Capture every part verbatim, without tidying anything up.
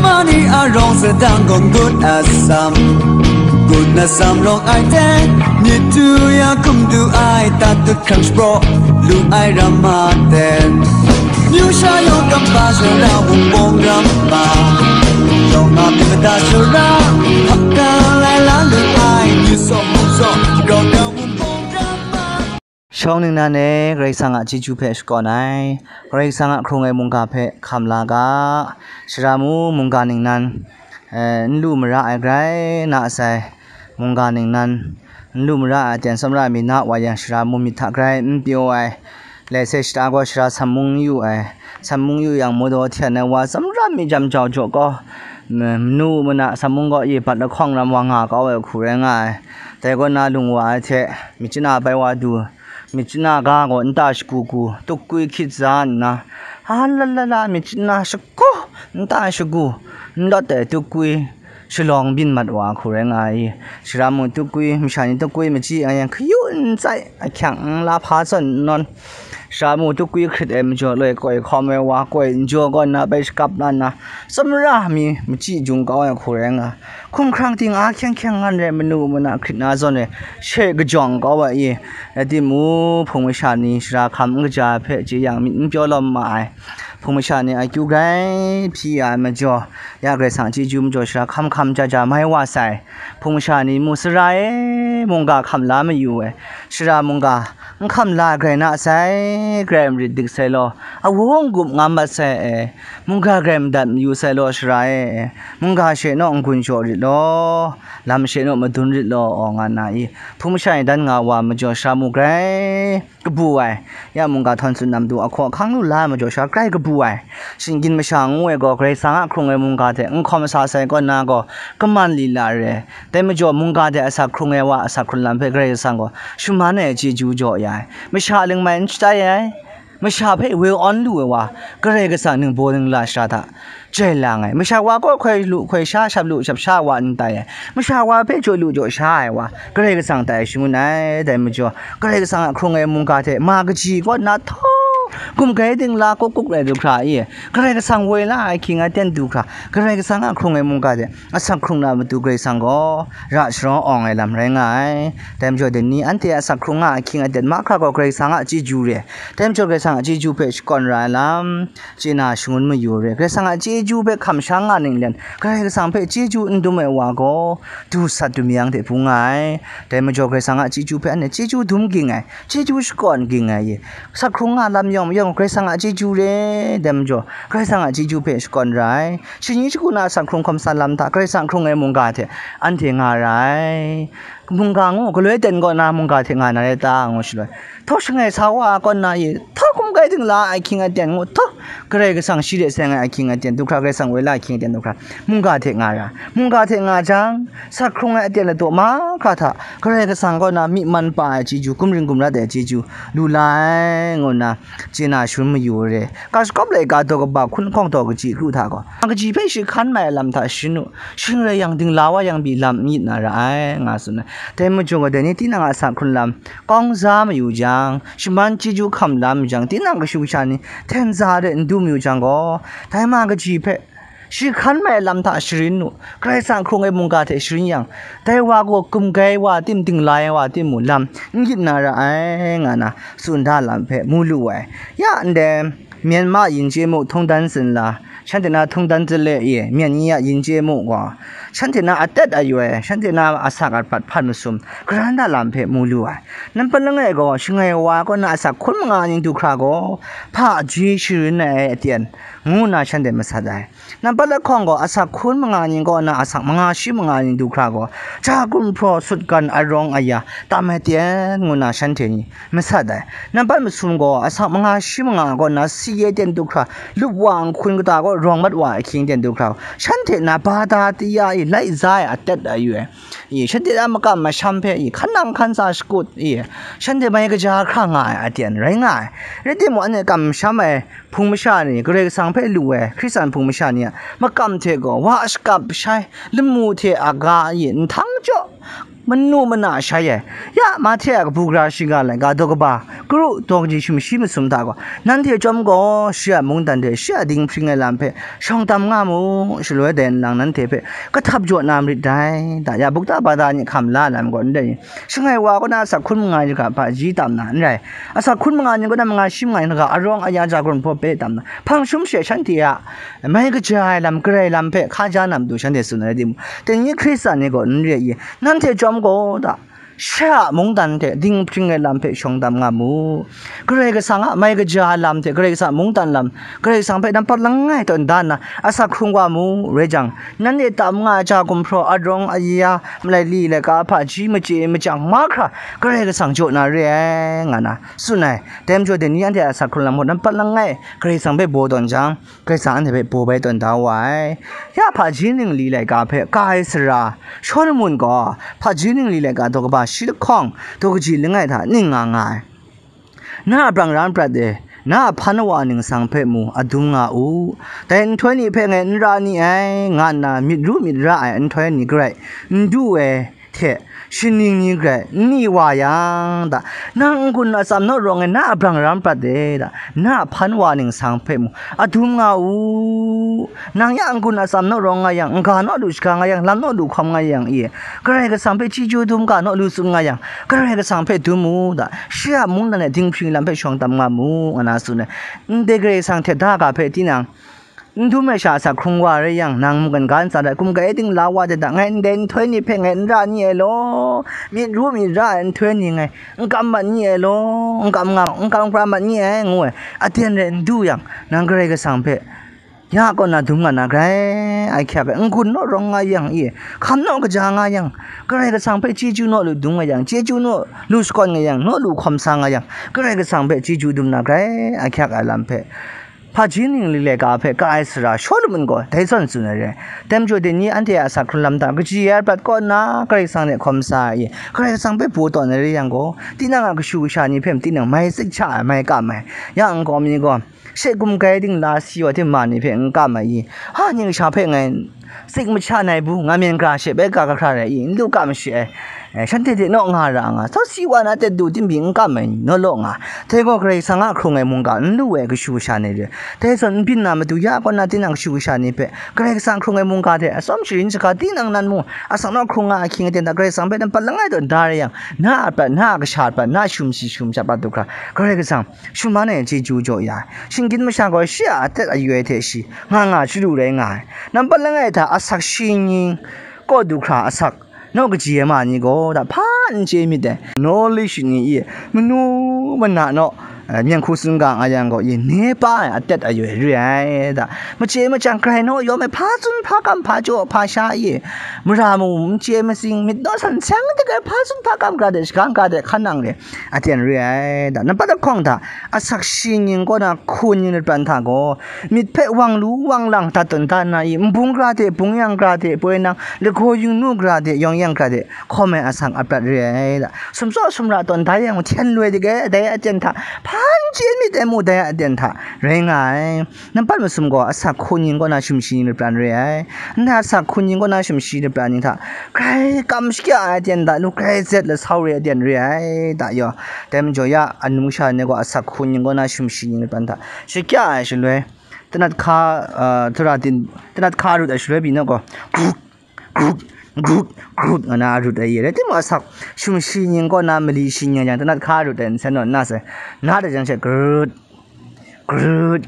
Mani a rawng sadang gaw ngut a sam, ngut na sam rawng ai hte, myit tu ya hkum du ai, tat tut hkrang shapraw lu ai ram ma ten, myu sha yawng kamhpa shara, wunpawng ram ma, yawng a myit mada shara, hpang ka lai la lu ai, myu sawp mung sawp, rau na wunpawng ram ma. Shawng ningnan e, Karai Kasang a chyeju hpe shakawn ai, Karai Kasang a hkrung ai mungga hpe hkam la ga, shara mu mungga ningnan, eh, n lu mara ai grai na sai, mungga ningnan n lu mara ai ten, tsawmra mi na wa yang, shara mu myit hta grai n pyaw ai, lai sai shata gaw shara sam mung yu ai, sam mung yu yang, mawdaw hte ai wa tsawmra mi jam jau jaw gaw, manu mana sam mung gaw ye bat lahkawng ram wa nga kau ai hku rai nga ai. Dai kaw na lung wa ai hte, myit chana bai wa du, myit chana ga gaw nta shagu gu, tukwi hkyit za nna, a la la la, myit chana shagu, nta shagu, n lawt ai tukwi, shalawng byin mat wa hku rai nga ai. Shara mu tukwi, masha ni tukwi machyi nga yang, hkayu n tsai, ahkyang n la hpa zawn n nawn, shara mu tukwi hkrit ai majaw loi koi hkawm ai wa, koi n jaw kaw nna bai shakap la nna, tsawmra mi machyi jung kau ai hku rai nga. Hkumhkrang ting a hkyeng hkyeng ngan rai, manu mana hkrit na zawn rai, she kajawng kau ai i. Rai timung, hpung masha ni shara hkam n kaja ai hpe chye yang, myit n pyaw lawm ma ai. Hpung masha ni akyu grai hpyi ya ai majaw, ya Karai Kasang a chyeju majaw shara hkam hkam ja ja mai wa sai. Hpung masha ni mu, sara e, mungga hkam la mayu ai. Shara mungga n hkam la ai grai na sai, grai marit dik sai law, awu n-gup ngam mat sai e, mungga grai madat mayu sai law, shara e, mungga she naw n-gun shaw rit law, lam she naw madun rit law, aw nga nna i, hpung masha ni dan nga wa majaw, shara mu grai kabu ai, ya mungga htawn tsun na matu ahkaw ahkang lu la ai majaw, shara grai kabu ai. Shinggyim masha ngu ai gaw, Karai Kasang a hkrung ai mungga hte n hkawm sa sai kaw na gaw, kaman lila re. Dai majaw, mungga hte asak hkrung ai wa asak hkrun lam hpe Karai Kasang gaw shaman ai chyeju jaw ya ai. Masha ling mai n shatai ai. Masha hpe woi awn lu ai wa, Karai Kasang ningbaw ningla shara hta jai lang ai. Masha wa kaw hkoi lu hkoi sha, shap lu shap sha wa n tai ai. Masha wa hpe jaw lu jaw sha ai wa, Karai Kasang tai shangun ai. Dai majaw, Karai Kasang a hkrung ai mungga hte ma kaji kaw nna htaw, gumgai dingla kuk kuk rai du hkra i, Karai Kasang woi la ai ahkying aten du hkra, Karai Kasang a hkrung ai mungga hte asak hkrung na matu Karai Kasang gaw ra sharawng awng ai lam rai nga ai. Dai majaw, dai ni anhte asak hkrung nga ai ahkying aten mahkra gaw Karai Kasang a chyeju re. Dai majaw, Karai Kasang a chyeju hpe shakawn ra ai lam chye na shangun mayu re. Karai Kasang a chyeju hpe hkam sha nga ninglen, Karai Kasang hpe chyeju n dum ai wa gaw, du sat du myang hte bung nga ai. Dai majaw, Karai Kasang a chyeju hpe anhte chyeju dum ging ai, chyeju shakawn ging ai ye. Sak hkrung nga lam yawng mayawng, Karai Kasang a chyeju re. Dai majaw, Karai Kasang a chyeju hpe shakawn ra ai. Shani shagu na sak hkrung hkawm sa lam hta, Karai Kasang hkrung ai mungga hte anhte nga ra ai. Mungga ngu, galoi ten kaw na mungga hte nga na rai ta, ngu shaloi, htaw shangai sa wa kaw na ye, htaw hkum kai dingla ai ahkying aten ngu, htaw Karai Kasang shi de seng ai ahkying aten du hkra, Karai Kasang woi la ahkying aten du hkra, mungga hte nga ra. Mungga hte nga jang, sak hkrung ai aten ladaw mahkra hta, Karai Kasang kaw na myi man pa ai chyeju, gumring gumrat ai chyeju lu la ai, ngu nna chye na shangun mayu re. Ga shakawp laika daw kaba hkun hkawng daw kaji kru hta gaw, ma kaji hpe shi hkan mai ai lam hta sharin u, shing rai yang, dingla wa yang pyi lam n yit na ra ai, nga tsun ai. Dai majaw gaw, dai ni tinang a sak hkrun lam kawng za mayu jang, shaman chyeju hkam la mayu jang, tinang kashu kasha ni hten za de n du mayu jang gaw, dai ma kaji hpe shi hkan mai ai lam hta sharin u, Karai Kasang hkrung ai mungga hte sharin yang, dai wa gaw gumgai wa tim, dingla ai wa tim mung lam n yit na ra ai, nga na tsun da lam hpe mu lu ai. Ya ndai, Myanmar yin chye mu, Htungdan Tsinla, shanhte na Htungdan Tsinle ye, Myanmar yin chye mu gaw, shanhte na atet ayoi, shanhte na asak apat hpan masum, karan da lam hpe mu lu ai. Nampat langai gaw, shangai wa kaw na asak hkun manga ning du hkra gaw, hpa aji sharin ai aten, ngu nna shanhte masat ai. Nampat lahkawng gaw, asak hkun manga ning kaw na asak manga shi manga ning du hkra gaw, ja gumhpraw sutgan arawng aya tam ai ten, ngu nna shanhte ni masat ai. Nampat masum gaw, asak manga shi manga kaw na si ai ten du hkra, lup wa nhkun kata kaw rawng mat wa ahkying ten du hkra, shanhte na ba da tiya i lai za ai atet ayu ai. I, shanhte a makam masham hpe i hkan nang hkan sa shakut i, shanhte mai kaja hkra nga ai aten rai nga ai. Rai timung, anhte kamsham ai hpung masha ni, Karai Kasang hpe lu ai Hkristan hpung masha ni a makam hte gaw, wa shakap shai, lamu hte aga i nhtang jaw, manu mana shai ai. Ya, Mahte a kabu gara shiga laika daw kaba, karu daw kaji sumshi masum hta gaw, nanhte chyawm gaw, shi a mungdan hte shi a dinghpring ai lam hpe shawng tam nga mu, shaloi dai nlang nanhte hpe kahtap jaw na marit dai. Da ya, bukta bada ni hkam la lam gaw, ndai shangai wa kaw na asak hkun manga ni ga hpaji tam na n rai. Asak hkun manga ni kaw na manga shi manga ni ga arawng aya ja gun hpaw pe tam na, hpang shum she shanhte a mai kaja ai lam, karai lam hpe hkaja na matu shanhte tsun ai rai timung, dai ni Hkristan ni gaw n re ai, nanhte chyawm gaw da, shi a mungdan hte dinghpring ai lam hpe shawng tam nga mu. Karai Kasang a mai kaja ai lam hte Karai Kasang a mungdan lam, Karai Kasang hpe nampat langai tawn da nna, asak hkrung wa mu, rai jang, nanhte tam nga ai ja gumhpraw, arawng aya, malai li laika hpaji, machye machyang mahkra, Karai Kasang jaw na re ai, nga na tsun ai. Dai majaw, dai ni anhte a asak hkrung lam gaw nampat langai Karai Kasang hpe baw tawn jang, Karai Kasang anhte hpe baw bai tawn da wa ai. Ya hpaji ningli laika hpe ka ai sara Shawlumon gaw, hpaji ningli laika daw kaba shi lahkawng, daw kaji langai hta ning nga nga ai. Na a brang ran prat e, na a hpan wa ningsang hpe mu adum nga u. Dai nhtoi ni hpe ngai n ra ni ai, nga nna myit ru myit ra ai nhtoi ni garai n du ai hte, shaning ni garai n ni wa yang, da, nang n-gun atsam naw rawng ai na a brang ran prat e, da, na a hpan wa ningsang hpe mu adum nga u. Nang ya n-gun atsam naw rawng nga yang, n-ga naw lu shaga nga yang, lam naw lu hkawm nga yang e, Karai Kasang hpe chyeju dum ga naw lu tsun nga yang, Karai Kasang hpe dum mu, da, shi a mungdan e dinghpring lam hpe shawng tam nga mu, nga na tsun ai. Ndai Karai Kasang hte da ga hpe tinang n dum ai sha asak hkrung wa rai yang, nang mungkan ga ntsa dat, hkum kai dingla wa dat da, ngai ndai nhtoi ni hpe ngai n ra ni ai law, myit ru myit ra ai nhtoi ni ngai n kam mat ni ai law, n kam nga, n kam pra mat ni ai, ngu ai. Aten rai n du yang, nang Karai Kasang hpe ya kaw na dum nga na grai, ahkyak ai, n-gun naw rawng nga yang e, hkam naw kaja nga yang, Karai Kasang hpe chyeju naw lu dum nga yang, chyeju naw lu shakawn nga yang, naw lu hkawm sa nga yang, Karai Kasang hpe chyeju dum na grai, ahkyak ai lam hpe, hpaji ningli laika hpe ka ai sara Shawlumon gaw dai zawn tsun ai re. Dai majaw, dai ni anhte a asak hkrung lam hta kaji ai prat kaw nna Karai Kasang hte hkawm sa ai e, Karai Kasang hpe baw tawn ai re yang gaw, tinang a kashu kasha ni hpe mung tinang mai tsik sha ai, mai kam ai. Ya nkau mi gaw, she gum kai dingla si wa hte ma ni hpe n kam ai i? Ha, ning sha hpe ngai tsik masha nai bu, nga myen gara she bai ga kahkra rai i? N lu kam shi ai. Eh, shanhte hte naw nga ra nga, sau si wa na tet du, timbi n kam ai ni, naw law nga. Dai gaw Karai Kasang a hkrung ai mungga n lu ai kashu kasha ni re. Dai zawn n byin na matu ya kaw na tinang kashu kasha ni hpe Karai Kasang hkrung ai mungga hte atsawm sharin shaga tinang nan mung, asak naw hkrung nga ahkying aten hta Karai Kasang hpe nampat langai tawn da rai yang, na a prat, na a kasha prat, na a sumshi sumsha prat du hkra, Karai Kasang summan ai chyeju jaw ya ai. Shinggyim masha gaw shi a atet ayoi hte shi nga nga chyalu rai nga ai. Nampat langai hta asak shi ning kaw du hkra asak naw kaji ai ma ni gaw, da, hpa n chye myit dai. Knowledge ni i, manu mana naw, eh, myen hku tsun ga nga yang gaw, i, ne pa ai atet ayoi re ai, da. Machye machyang grai naw yawm ai, hpa tsun hpa kam hpa jaw hpa sha i, mara mu n chye matsing, myit naw san seng dik ai, hpa tsun hpa kam gara de, shagan gara de, hkan nang re, aten re ai, da. Nampat lahkawng hta, asak shi ning kaw na hku ning lapran hta gaw, myit hpe wang lu wang lang dat tawn da na i, nbung gara de, bung yang gara de, poi nang, lagaw yingnu gara de, yawng yang gara de, hkawm ai asak aprat re ai, da. Sumtsaw sumra tawn da yang, hten loi dik ai, dai aten hta, hpa n chye myit ai mu, dai aten hta, rai nga ai. Nampat masum gaw asak hku ning kaw na sumshi ning lapran re ai. Ndai asak hku ning kaw na sumshi lapran ni hta, grai kam shakya ai aten da lu, grai zet lasau re ai aten re ai, da yaw. Dai majaw ya, anung sha ni gaw asak hku ning kaw na sumshi ning lapran hta shakya ai shaloi, tanat hka, ah, tara tin, tanat hka rut ai shaloi pyi na gaw, grut, grut, grut, grut nga na rut ai i. Rai timung, asak sumshi ning kaw na mali shi ning yang, tanat hka rut ai nsen naw nna sai, na dai jang she, grut, grut,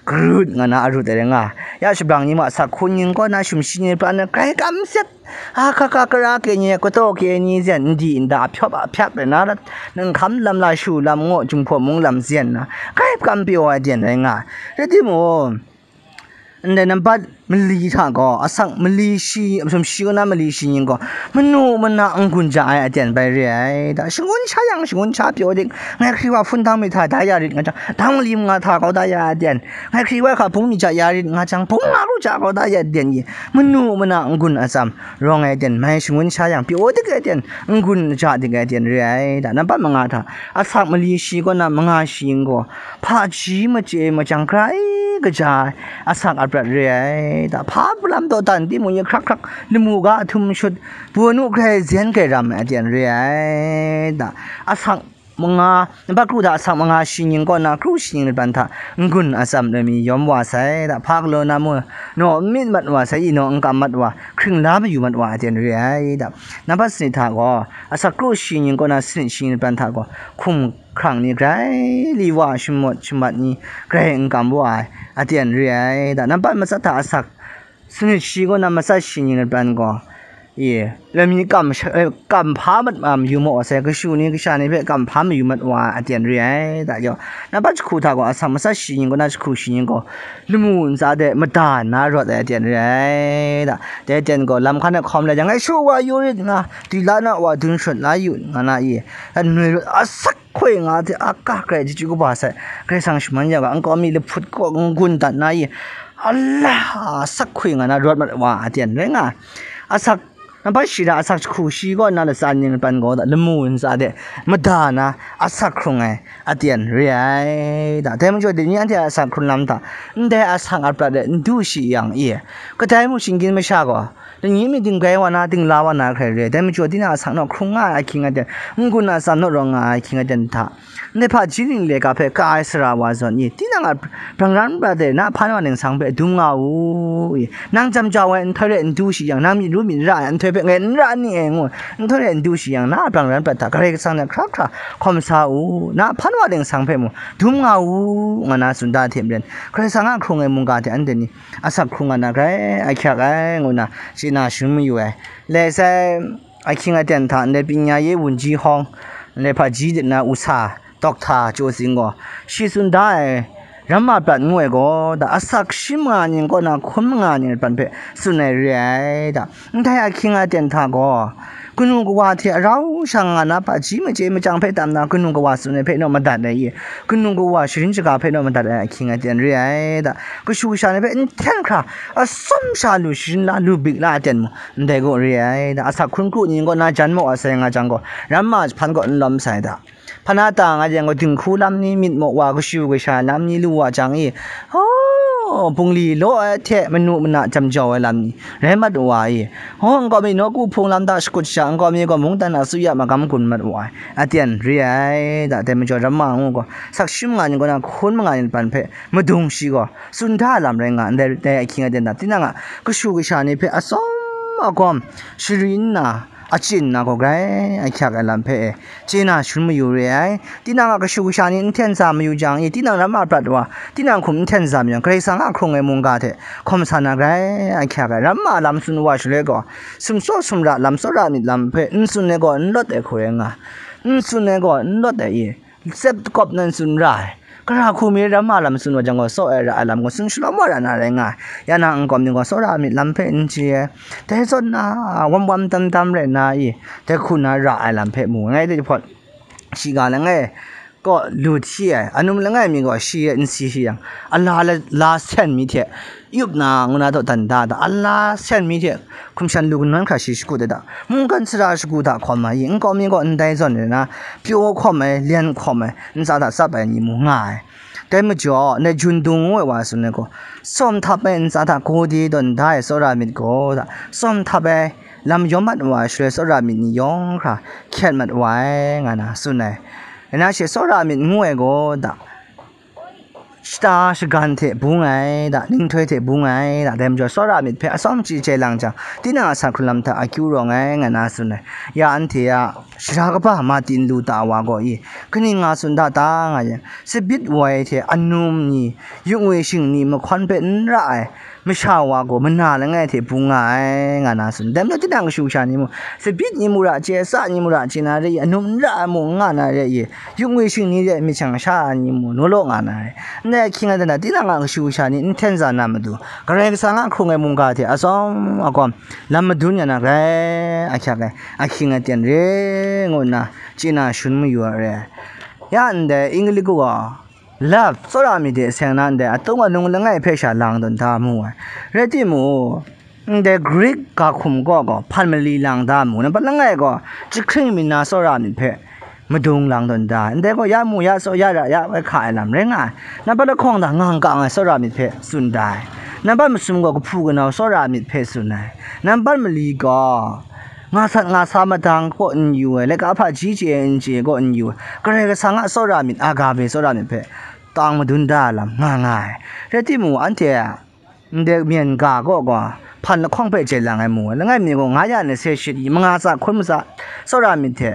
grut nga na arut ai rai nga. Ya shabrang ni ma, asak hku ning kaw na sumshi ning lapran na grai kam set, a hka hka kara ke ni, kataw ke ni zen, n di n da, a hpyawp a hpyak rai na rat, nang hkam lam la shu lam ngaw, Jinghpaw mung lam zen na, grai kam pyaw ai aten rai nga. Rai timung, ndai nampat mali hta gaw, asak mali shi, sumshi kaw na mali shi ning gaw, manu mana n-gun ja ai aten bai re ai, da. Shangun sha yang, shangun sha pyaw dik, ngai hkri wa hpun dang mi hta da ya rit nga jang, dang mali manga hta kau da ya aten, ngai hkri wa hka bung mi ja ya rit nga jang, bung nga ru ja kau da ya aten i, manu mana n-gun atsam rawng ai aten, mai shangun sha yang, pyaw dik ai aten, n-gun ja dik ai aten re ai, da. Nampat manga hta, asak mali shi kaw na manga shi ning gaw, hpaji machye machyang grai kaja ai, asak aprat re ai da. Hpa lam dawdan timung, yin hkrak hkrak lamu ga htum shut, bawnu grai zen grai ram ai aten re ai da. Asak manga, nampat kru hta asak manga shi ning kaw na kru shi ning laban hta n-gun atsam loi mi yawm wa sai da. Hpa galaw na mu, naw n myit mat wa sai, i naw n kam mat wa, hkring la mayu mat wa aten re ai da. Nampat sanit hta gaw, asak kru shi ning kaw na sanit shi ning laban hta gaw, hkum hkrang ni grai li wa, shamawt shamat ni grai n kam wa ai aten re ai da. Nampat matsat hta asak sanit shi kaw na matsat shi ning laban gaw, e, lami kam sha-, e, kam hpa mat ma mayu maw sai, kashu ni kasha ni hpe kam hpa mayu mat wa ai aten re ai da. Yawng, nampat jahku hta gaw, asak matsat shi ning kaw na jahku shi ning gaw, lamu ntsa de mada nna rawt ai aten re ai da. Dai aten gaw, lam hkan e hkawm lai jang, "Ngai shu wa yu rit nga, dwi la na wa dun shut la yu," nga na i, nwi rawt asak hkoi nga hte a ga grai chyeju kaba sai, Karai Kasang shaman ya ga, nkau mi lahput kaw n-gun dat na i, a la, asak hkoi nga na rawt mat wa aten rai nga ai. Asak, nampat shi da asak jahku shi kaw na latsa ning laban gaw da, lamu ntsa de mada na asak hkrung ai aten re ai da. Dai majaw, dai ni anhte a asak hkrun lam hta, ndai asak aprat de n du shi yang i, kadai mung shinggyim masha gaw, lani mi dingrai wa na, dingla wa na hkrai re ai. Dai majaw, tinang a asak naw hkrung nga ai ahkying aten, n-gun atsam naw rawng nga ai ahkying aten hta, ndai hpaji ning leka hpe ka ai sara wa zawn i, tinang a brangran prat e, na hpan wa ningsang hpe dum nga u i. Nang jam jau ai nhtoi rai n du shi yang, nang myit ru myit ra ai nhtoi hpe ngai n ra ni e ngu, nhtoi rai n du shi yang, na a brangran prat hta Karai Kasang hte hkra hkra hkawm sa u, na hpan wa ningsang hpe mung dum nga u, nga na tsun da hte maren, Karai Kasang a hkrung ai mungga hte anhte ni asak hkrung nga na grai ahkyak ai, ngu nna chye na shangun mayu ai. Lai sai, ahkying aten hta ndai Panya ye Wunji Hawng, ndai hpaji de na usa, Dokta Chyaw Sing gaw, shi tsun da ai, Ramma prat ngu ai gaw, da, asak shi manga ning kaw na hkun manga ning pran hpe tsun ai re ai da. Ndai ahkying aten hta gaw, kanu kawa hte arau sha nga na hpaji machye machyang hpe tam na, kanu kawa tsun ai hpe naw madat ai i, kanu kawa sharin shaga hpe naw madat ai ahkying aten re ai da. Kashu kasha ni hpe n hten hkra, atsawm sha lu sharin la, lu bik la aten mung, ndai gaw re ai da. Asak hkun kru ning kaw na jan maw asai nga jang gaw, Ramma jahpan kaw n lawm sai da. Hpa na ta nga jang gaw, dinghku lam ni, myit maw wa, kashu kasha lam ni lu wa jang i, oh, bungli law ai hte manu mana jam jau ai lam ni rai mat wa i, oh, nkau mi nawku hpung lam hta shakut sha, nkau mi gaw mungdan asuya magam gun mat wa ai, aten re ai da. Dai majaw, Ramma ngu gaw, asak shi manga ning kaw na hkun manga ning pran hpe madung shi gaw tsun da ai lam rai nga, ndai, dai ahkying aten hta, tinang a kashu kasha ni hpe atsawm agawm shari nna, achyin na gaw grai ahkyak ai lam hpe e, chye na shangun mayu re ai. Tinang a kashu kasha ni n hten sa mayu jang i, tinang Ramma prat wa, tinang hkum n hten sa mayu jang, Karai Kasang a hkrung ai mungga hte hkawm sa na grai ahkyak ai. Ramma lam tsun wa shaloi gaw, sumsawt sumra lam tsawra myit lam hpe n tsun ai gaw n lawt ai hku rai nga, n tsun ai gaw n lawt ai i, tsep kawp nan tsun ra ai. Gara hku mi Ramma lam tsun wa jang gaw, tsaw ai ra ai lam gaw tsun shalawm wa ra na rai nga ai. Ya na nkau mi gaw tsawra myit lam hpe n chye ai. Dai zawn na, wam wam tam tam rai na i, dai hku na ra ai lam hpe mu ngai de jahpawt, shiga langai kaw lu hti ai, anum langai mi gaw shi e n si shi yang, a la, la, la sen mi hte, yup na ngu na dawdan da da, a la sen mi hte hkum shan lu kanawn hkra shi shakut ai da, mungkan sara shagu hta hkawm ai i, nkau mi gaw ndai zawn rai na, pyaw hkawm ai, lyan hkawm ai, ntsa hta tsap ai ni mu nga ai. Dai majaw, ndai Jun Dung ngu ai wa tsun ai gaw, tsawm htap ai ntsa hta gawde tawn da ai tsawra myit gaw da, tsawm htap ai lam yawm mat wa ai shaloi tsawra myit ni yawng hkra hkyet mat wa ai, nga na tsun ai. Rai na she tsawra myit ngu ai gaw da, shata shagan hte bung ai da, ninghtoi hte bung ai da, dai majaw tsawra myit hpe atsawm chye chye lang jang, tinang a asak hkrun lam hta akyu rawng ai, nga na tsun ai. Ya anhte a sara kaba Martin Luther wa gaw i, kaning nga tsun da ta nga yang, tsabit woi hte anum ni, yungwi shingni mahkawn hpe n ra ai masha wa gaw mana langai hte bung nga ai, nga na tsun. Dai majaw tinang kashu kasha ni mung, tsabit ni mung ra chye, tsa ni mung ra chye na re i, anum n ra ai mung n nga na re i, yungwi shingni de myit shang sha ai ni mung naw law nga na re. Ndai ahkying aten hta, tinang a kashu kasha ni n hten za na matu, Karai Kasang a hkrung ai mungga hte atsawm agawm lam madun ya na grai ahkyak ai ahkying aten re, ngu nna chye na shangun mayu ai re. Ya ndai English kaw gaw, love, tsawra myit de seng na ndai atung anung langai hpe sha lang tawn da mu ai. Rai timung, ndai Greek ga hkum kaw gaw hpan mali lang da mu, nampat langai gaw jahkring mi na tsawra myit hpe madung lang tawn da ai. Ndai gaw ya mu, ya tsaw, ya ra, ya hkra ai lam rai nga ai. Nampat lahkawng hta ngang kang ai tsawra myit hpe tsun da ai. Nampat masum gaw kahpu kanau tsawra myit hpe tsun ai. Nampat mali gaw nga sat nga sa madang kaw n yu ai, laika hpaji chye ai n chye ai kaw n yu ai, Karai Kasang a tsawra myit, agape tsawra myit hpe tang madun da ai lam nga nga ai. Rai timung, anhte a ndai myen ga kaw gaw hpan lahkawng hpe chye lang ai mu ai. Langai mi gaw nga ya na se shit i, manga tsa hkun matsa tsawra myit hte,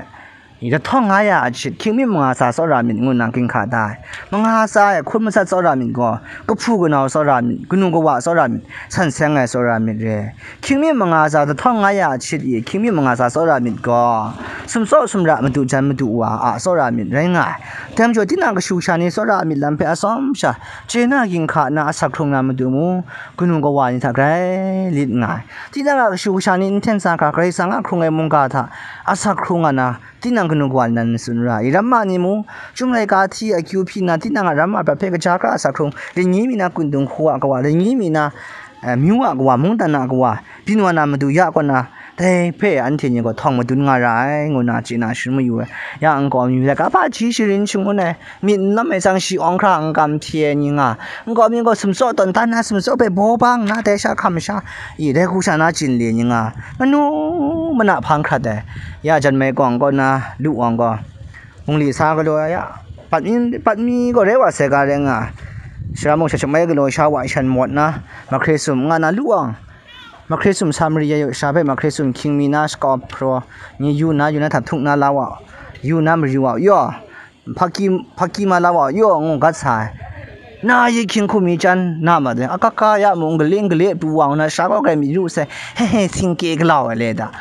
i, dahtawng nga ya a shit, hkying mi manga tsa tsawra myit ngu nna ginhka da ai. Manga tsa e hkun matsat tsawra myit gaw, kahpu kanau tsawra myit, kanu kawa tsawra myit, san seng ai tsawra myit re. Hkying mi manga tsa dahtawng nga ya a shit i, hkying mi manga tsa tsawra myit gaw, sumtsaw sumra madu jan madu wa a tsawra myit rai nga ai. Dai majaw, tinang kashu kasha ni tsawra a myit lam hpe atsawm sha chye na ginhka nna asak hkrung na matu mu, kanu kawa ni hta grai lit nga ai. Tinang a kashu kasha ni n hten tsa hkra Karai Kasang a hkrung ai mungga hta asak hkrung nga na, tinang kanu kawa ni nan matsun ra i? Ramma ni mung, chyum laika hti akyu hpyi nna, tinang a ramma prat hpe kaja kra asak hkrung, lani mi na kundung hku a kawa, lani mi na, eh, myu a kawa, mungdan a kawa, byin wa na matu ya kaw na, dai hpe anhte ni gaw htawng madun nga ra ai, ngu na chye na sharin mayu ai. Ya nkau mi, laika hpaji sharin shangun ai, myit n lam ai tsang shi awng hkra n kam hti ai ni nga, nkau mi gaw sumtsaw tawn dan na sumtsaw hpe baw ba nna, dai sha hkam sha i, dai hku sha na chyin le ni nga, manu mana hpang hkrat ai. Ya jan mai kawng kaw na lu wang gaw, bungli sa galaw ya, pat mi, pat mi gaw rai wa sai ga rai nga, shara mung sha shamai galaw sha wa shan mawt na, mahkre sum nga na lu wang, mahkre sum sa mari ya yaw, sha hpe mahkre sum hkying mi na shakau hpraw ni yu na, yu na hta htuk na la wa, yu na mari wa yaw, hpaki, hpaki ma la wa yaw ngu gat sa ai. Na yi hkying hkum mi chyan na ma dai, akaka ya mung gale gale pru wa ngu na, sha gaw grai myit yu sai, he he, singke galau ai le da.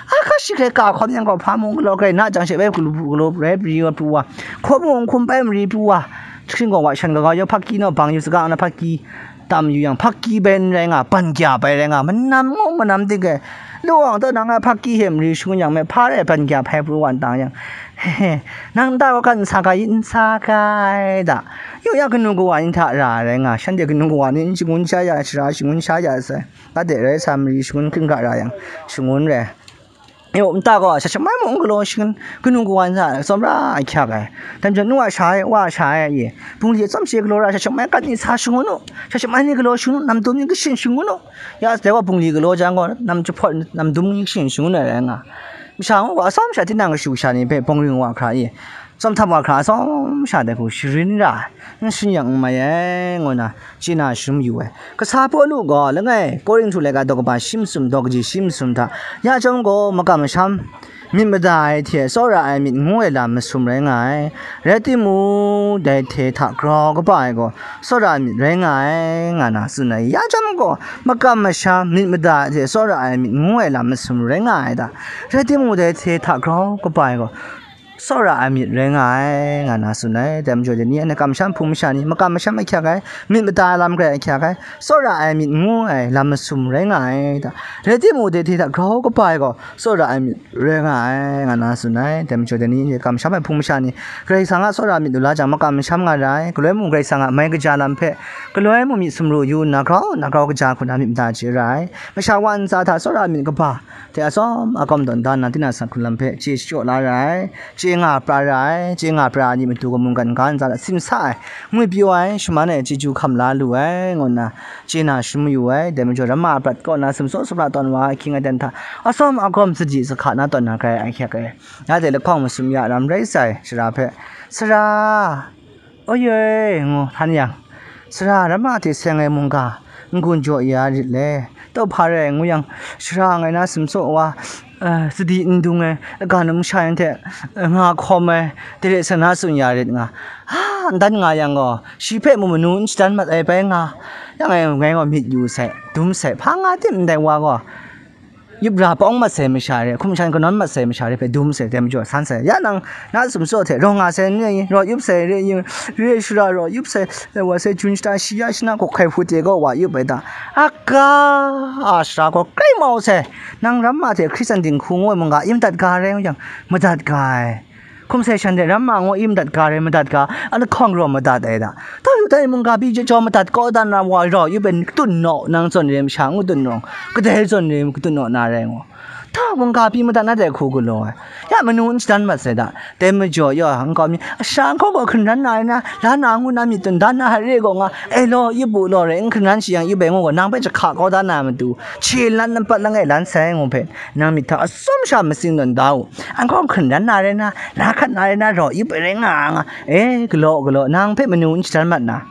Aka shi hkrai ka hkawm yang gaw, hpa mung galaw grai na jang she bai galu galaw rai pri wa pru wa, hkawm mung hkum bai mari pru wa, hkying gaw wa shan gaga yaw hpaki naw bang yu saga na hpaki tam yu yang, hpaki bai n rai nga, ban kya bai rai nga, manam ngu manam dik ai. Lu wang taw nang a hpaki hte mari shangun yang me, hpa rai ban kya hpai pru wa n tang yang, he he, nang nta gaw kan n sa ga i, n sa ga ai da. Yu ya kanu kawa ni hta ra rai nga, shanhte kanu kawa ni n shangun sha ya, shara shangun sha ya sai. Tate rai sa mari shangun hkring ga ra yang, shangun rai. Yu, nta gaw sha shamai mung galaw shangun, kanu kawa ni hta tsawm ra ai hkyak ai. Dai majaw, nu a sha e, wa a sha e, ye, bungli atsawm she galaw ra, sha shamai gat ni sa shangun u, sha shamai ni galaw shangun u, nam dum ni kashin shangun u. Ya, dai gaw bungli galaw jang gaw, nam jahpawt, nam dum ni kashin shangun ai rai nga. Masha ngu gaw, atsawm sha tinang kashu kasha ni hpe bawng ring wa hkra i, tsawm htam wa hkra atsawm sha dai hku sharin ra ai, n shin yang n mai ai, ngu na chye na sharin mayu ai. Kasa Pawlu gaw langai Korinhtu laika daw kaba shi masum, daw kaji shi masum hta, ya chyawm gaw makam masham, myit mada ai hte tsawra ai myit ngu ai lam masum rai nga ai. Rai timung, dai hte hta grau kaba ai gaw tsawra ai myit rai nga ai, nga na tsun ai. Ya chyawm gaw makam masham, myit mada ai hte tsawra ai myit ngu ai lam masum rai nga ai da. Rai timung, dai hte hta grau kaba ai gaw tsawra ai myit rai nga ai, nga na tsun ai. Dai majaw, dai ni anhte kamsham hpung masha ni, makam masham ahkyak ai, myit mada ai lam grai ahkyak ai, tsawra ai myit ngu ai lam masum rai nga ai da. Rai timung, dai hte hta grau kaba ai gaw tsawra ai myit rai nga ai, nga na tsun ai. Dai majaw, dai ni anhte kamsham ai hpung masha ni, Karai Kasang a tsawra myit lu la jang, makam masham nga ra ai. Galoi mung Karai Kasang a mai kaja lam hpe, galoi mung myit sumru yu nna, grau nna grau kaja hku na myit mada chye ra ai. Masha wa ntsa hta tsawra myit kaba hte atsawm agawm tawn da nna, tinang asak hkrung lam hpe chye shachyaw la ra ai, chye nga pra ra ai, chye nga pra ai ni matu gaw mungkan ga ntsa hta simsa ai, ngwi pyaw ai, shaman ai, chyeju hkam la lu ai, ngu nna chye na sharin mayu ai. Dai majaw, ramma a prat kaw na sumtsaw sumra tawn wa ai ahkying aten hta atsawm agawm sadi sahka na tawn na grai ahkyak ai. Ya de lahkawng masum ya ram rai sai, shara hpe, "Sara, oye," ngu htan yang, "Sara, ramma hte seng ai mungga n-gun jaw ya rit le, tau hpa rai," ngu yang, shara ngai na sumtsaw wa, eh, sadi n dung ai, laga num sha yan hte, eh, nga hkawm ai, dare sana tsun ya rit nga, ha, n dan nga yang gaw, shi hpe mu manu n shadan mat ai bai nga, yang e ngai gaw myit yu sai, dum sai, hpa nga tim ndai wa gaw, yup ra pawng mat sai masha re, hkum shan kanawn mat sai masha re hpe dum sai, dai majaw san sai. Ya nang, na sumtsaw hte rawng nga sai n rai, raw yup sai re, re shara raw yup sai, wa sai, jun shata shi ya shana hkawk hkai hput de gaw wa yup ai ta? Aga, a shara gaw grai mau sai. Nang ramma hte Hkristan dinghku ngu ai mungga im dat ga rai yang, madat ga ai. Hkum sai shan de ramma ngu im dat ga rai, madat ga, a lahkawng raw madat ai da. Tau yu dai mungga pyi jaw madat kaw dan na wa rau yu ben katun naw, nang zawn re masha ngu tun naw, kadai zawn re katun naw na rai ngu. Hta mungga pyi madat na dai hku galaw ai. Ya manu n shadan mat sai da. Dai majaw ya nkau mi, asha nkau gaw hkungran na rai na, la na ngu na myit tun dan na hare gaw nga, e law, yip bu law rai, n hkungran shi yang yip ai ngu gaw, nang hpe jahka kau da na matu, che lan nampat langai lan sai ngu hpe, nang myit hta atsawm sha matsing tawn da u. Nkau hkungran na rai na, la hkat na rai na raw, yip ai rai nga nga, e, galaw galaw, nang hpe manu n shadan mat na.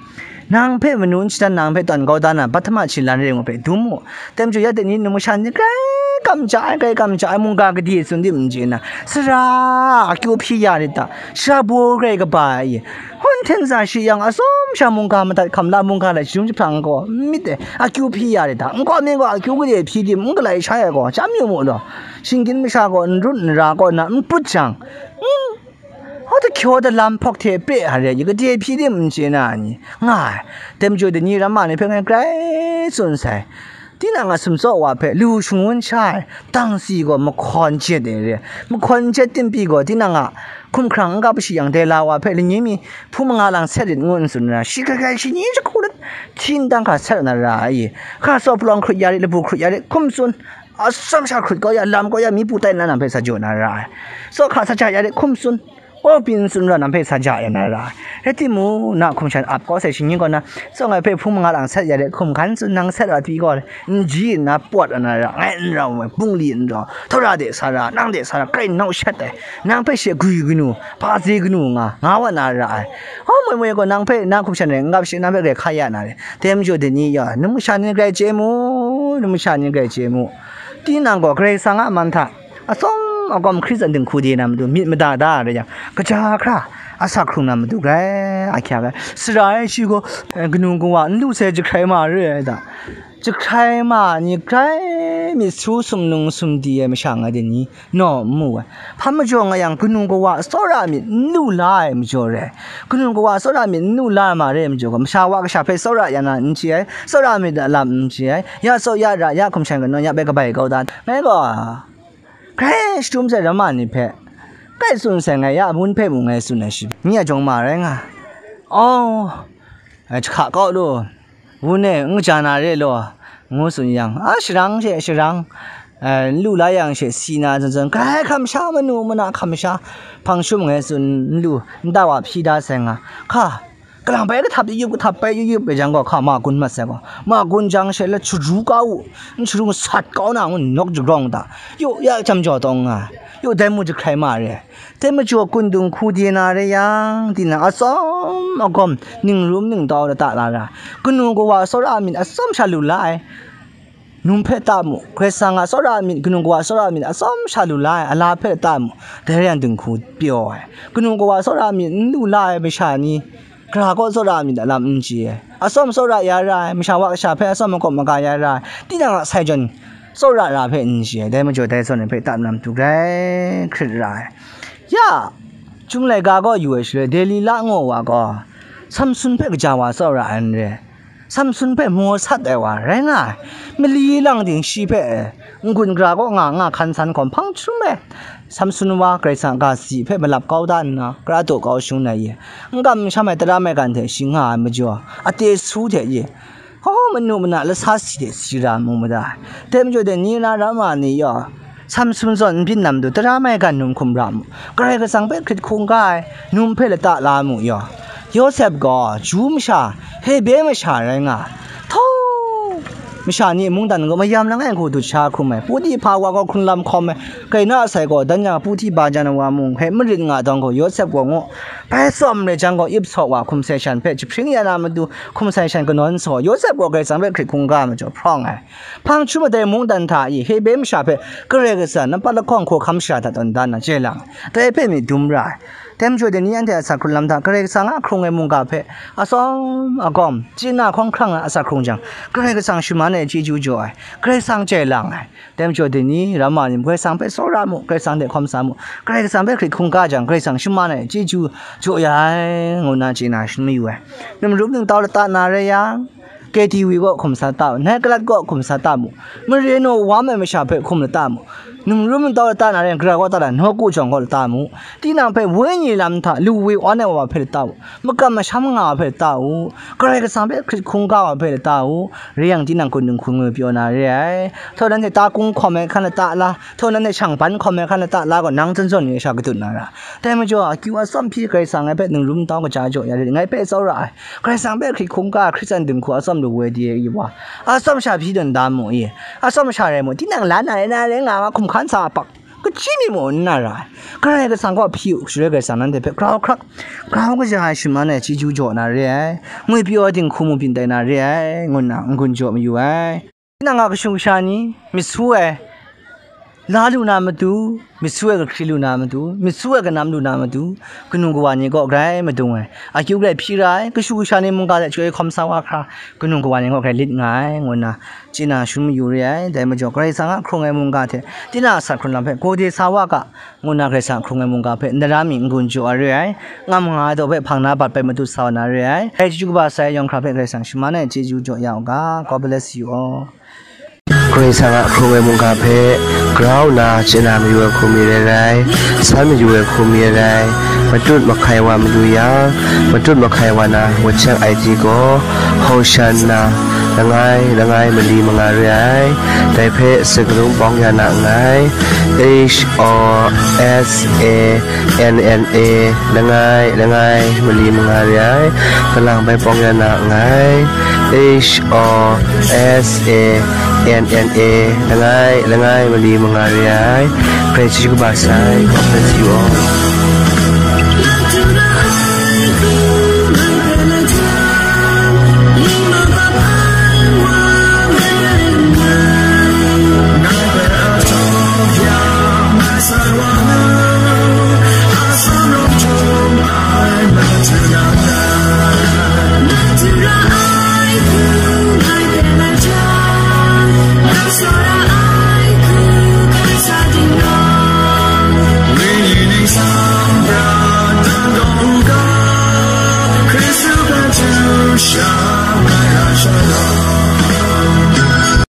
Nang hpe manu n shadan, nang hpe tawn kau da na, pahtama hti lan re ngu hpe dum mu. Dai majaw ya dai ni, numsha ni grai kamsham ai, grai kamsham ai, mungga gade tsun dim n chye na, sara akyu hpyi ya rit ta, sara baw grai kaba ai, hkawn hten sa shi yang, atsawm sha mungga madat hkam la, mungga lai shadum jahprang gaw n myit ai, akyu hpyi ya rit ta, nkau mi gaw akyu gade hpyi dim n galai sha ai gaw, chyam yu mu law, shinggyim masha gaw n rut n ra kaw na n put jang, n Hawt hkyaw dalam hpawk hte pre a re, gade hpyi dim n chye na ni, nga ai. Dai majaw dai ni ramma ni hpe ngai grai tsun sai. Tinang a sumtsaw wa hpe lu shangun sha ai, dang si gaw mahkawn jet ai re. Mahkawn jet tim pyi gaw, tinang a hkumhkrang n-ga shi yang dai la wa hpe, lani mi hpung manga lang set rit ngu n tsun ra, shi hkrai hkrai shi ni jahku let, hti ndang hkra set na ra ai. Hka tsaw palawng hkrut ya rit, labu hkrut ya rit, hkum tsun. Atsawm sha hkrut kau ya, lam kau ya, mi pu tai nna nang hpe sa jaw na ra ai. Tsaw hka sa ja ya rit, hkum tsun. Aw, pyi n tsun ra, nang hpe sa ja ya na ra ai. Rai timung, na hkum shan ap kau sai shinggyim kaw na, tsawng ai hpe hpung manga lang sat ya rit, hkum hkan tsun nang sat wa pyi gaw, n ji nna pawt wa na ra, ngai n rau ai, bungli n rau, tara de sa ra, nang de sa ra, grai nau shat ai, nang hpe she gwi kanu, hpa ze kanu nga, nga wa na ra ai. Aw, moi moi gaw, nang hpe na hkum shan rai n gap shi, nang hpe grai hka ya na re. Dai majaw dai ni ya, numsha ni grai chye mu, numsha ni grai chye mu. Tinang gaw Karai Kasang a man hta, atsawm agawm Hkristu a dinghku de na matu myit mada da ai rai yang, kaja hkra asak hkrung na matu grai ahkyak ai. Sara ai shi gaw, eh, kanu kawa n lu sai jahkrai ma re ai da. Jahkrai ma ni grai myit su sumnung sumdi ai masha nga de ni, naw n mu ai. Hpa majaw nga yang, kanu kawa tsawra myit n lu la ai majaw re. Kanu kawa tsawra myit n lu la ai ma re ai majaw gaw, masha wa kasha hpe tsawra ya na n chye ai, tsawra myit a lam n chye ai, ya tsaw ya ra, ya hkum shan kanawn ya bai kabai kau da. Ngai gaw, grai shadum sai ramma ni hpe, kai tsun sai ngai ya, amun hpe mung ngai tsun ai shi, ni a jawng ma rai nga. Aw, ai, jahka kau lu, wun e, n kaja na re law, ngu tsun yang, a sharang she sharang, ai, n lu la yang she si na zawn zawn, grai hkam sha, manu mana hkam sha, hpang shum ngai tsun n lu, nta wa hpyi da sai nga, hka, kalang bai kahtap yup yup, kahtap bai yup yup rai jang gaw, hka ma gun mat sai gaw, ma gun jang she la churu kau u, n churu sat kau na ngu nawk jagrawng da, yu ya jam jaw tawng nga, yu dai mu jahkrai ma re, dai majaw kun dinghku de na re yang, tinang atsawm agawm, ning rum ning tau lata la ra, kanu kawa tsawra myit atsawm sha lu la ai, num hpe ta mu, Karai Kasang a tsawra myit, kanu kawa tsawra myit atsawm sha lu la ai, a la hpe ta mu, dai rai yang dinghku pyaw ai, kanu kawa tsawra myit n lu la ai masha ni, gara kaw tsawra myit a lam n chye ai, atsawm tsawra ya ra ai, masha wa kasha hpe atsawm makawp maga ya ra ai, tinang a sai jawn tsawra ra hpe n chye ai, dai majaw dai zawn ai hpe tam lam htu grai hkrit ra ai. Ya, Chyum laika gaw yu ai shaloi, Delila ngu wa gaw, Samsun hpe kaja wa tsawra ai n re. Samsun hpe maw sat ai wa rai nga ai. Mali lang ting shi hpe n-gun gara kaw nga nga hkan san hkawm hpang jahtum e, Samsun wa Karai Kasang a ga si hpe malap kau da nna, kara daw kau shangun ai ye, n kam n sham ai tara maigan hte shi nga ai majaw, ate su hte ye, hkaw manu mana lasa si hte si ra mu mada ai. Dai majaw dai ni na ra ma ni yaw, Samsun zawn n byin na matu tara maigan num hkum ra mu. Karai Kasang hpe hkrit hkungga ai num hpe lata la mu yaw, Yawsep gaw Ju masha, Hebre masha rai nga ai. Htaw! Masha ni mungdan gaw mayam langai hku dut sha hkrum ai, Puti hpa wa gaw hkrun lam hkawm ai, kaina sai gaw dan yang Puti ba jan wa mung hpe marit nga dawng gaw, Yawsep gaw ngu, bai tsawm re jang gaw, ip saw wa hkum sai shan hpe jahpring ya na matu, hkum sai shan kanawn saw, Yawsep gaw Karai Kasang hpe hkrit hkungga majaw hprawng ai. Hpang jahtum ai dai mungdan hta e, Hebre masha hpe Karai Kasang nampat lahkawng hkawhkam shara hta tawn dan na chye lang, dai hpe myit dum ra ai. Dai majaw dai ni anhte a asak hkrung lam hta, Karai Kasang a hkrung ai mungga hpe atsawm agawm, chye na hkawng hkrang na asak hkrung jang, Karai Kasang shaman ai chyeju jaw ai, Karai Kasang chye lang ai. Dai majaw dai ni, ramma ni, Karai Kasang hpe tsawra mu, Karai Kasang hte hkawm sa mu, Karai Kasang hpe hkrit hkungga jang, Karai Kasang shaman ai chyeju jaw ya ai, ngu nna chye na shan mayu ai. Num rum ning tau lata na rai yang, K T V kaw hkum sa ta mu, nai kalat kaw hkum sa ta mu, mare naw wa mai masha hpe hkum lata mu, ningrum ntau lata na ren, gara kaw ta na, nawku jawng kaw lata mu, tinang hpe wenyi lam hta lu we wan ai wa hpe lata u, makam masham nga wa hpe lata u, Karai Kasang hpe hkrit hkungga wa hpe lata u, re yang tinang kun dinghku ngwi pyaw na re ai. Htaw nanhte ta kung hkawm ai hkan lata la, htaw nanhte shang ban hkawm ai hkan lata la gaw, nang zawn zawn ni sha kadut na ra. Dai majaw, akyu atsawm hpyi Karai Kasang ngai hpe ningrum ntau kaja jaw ya rit, ngai hpe tsawra ai, Karai Kasang hpe hkrit hkungga, Hkristu dinghku atsawm lu woi di ai wa, atsawm sha hpyi dawn da mu i, atsawm sha rai mu, tinang la na rai na rai nga nga hkum hkan sa apak, kachyi mi mu n na ra ai. Karai Kasang kaw hpyi u, shaloi Karai Kasang nanhte hpe grau hkrak, grau kaja ai shaman ai chyeju jaw na re ai, ngwi pyaw ai dinghku mu byin tai na re ai, ngu nna n-gun jaw mayu ai. Tinang a kashu kasha ni, myit su ai, la lu na matu, myit su ai kahkri lu na matu, myit su ai kanam lu na matu, kanu kawa ni kaw grai madung ai, akyu grai hpyi ra ai, kashu kasha ni mungga hte chyoi hkawm sa wa hkra, kanu kawa ni kaw grai lit nga ai, ngu nna chye na shangun mayu re ai. Dai majaw, Karai Kasang a hkrung ai mungga hte tinang a sat hkrung lam hpe gode sa wa ga, ngu nna Karai Kasang a hkrung ai mungga hpe ndara mi n-gun jaw ai re ai, ngam nga ai daw hpe hpang na bat bai matut sa wa na re ai. Dai chyeju kaba sai yawng hkra hpe Karai Kasang shaman ai chyeju jaw ya u ga. God bless you all. Karai Kasang a hkrung ai mungga hpe grau nna chye na mayu ai hku mi rai rai, san mayu ai hku mi rai rai, matut mahkai wa mayu yang, matut mahkai wa na WeChat I D gaw, Hosanna, langai, langai mali manga re ai. Dai hpe sakarung bawng ya na nngai. H O S A N N A, langai, langai mali manga re ai. Kalang bai bawng ya na nngai. H O S A N N A, langai, langai mali manga re ai. Karai chyeju kaba sai. God bless you all.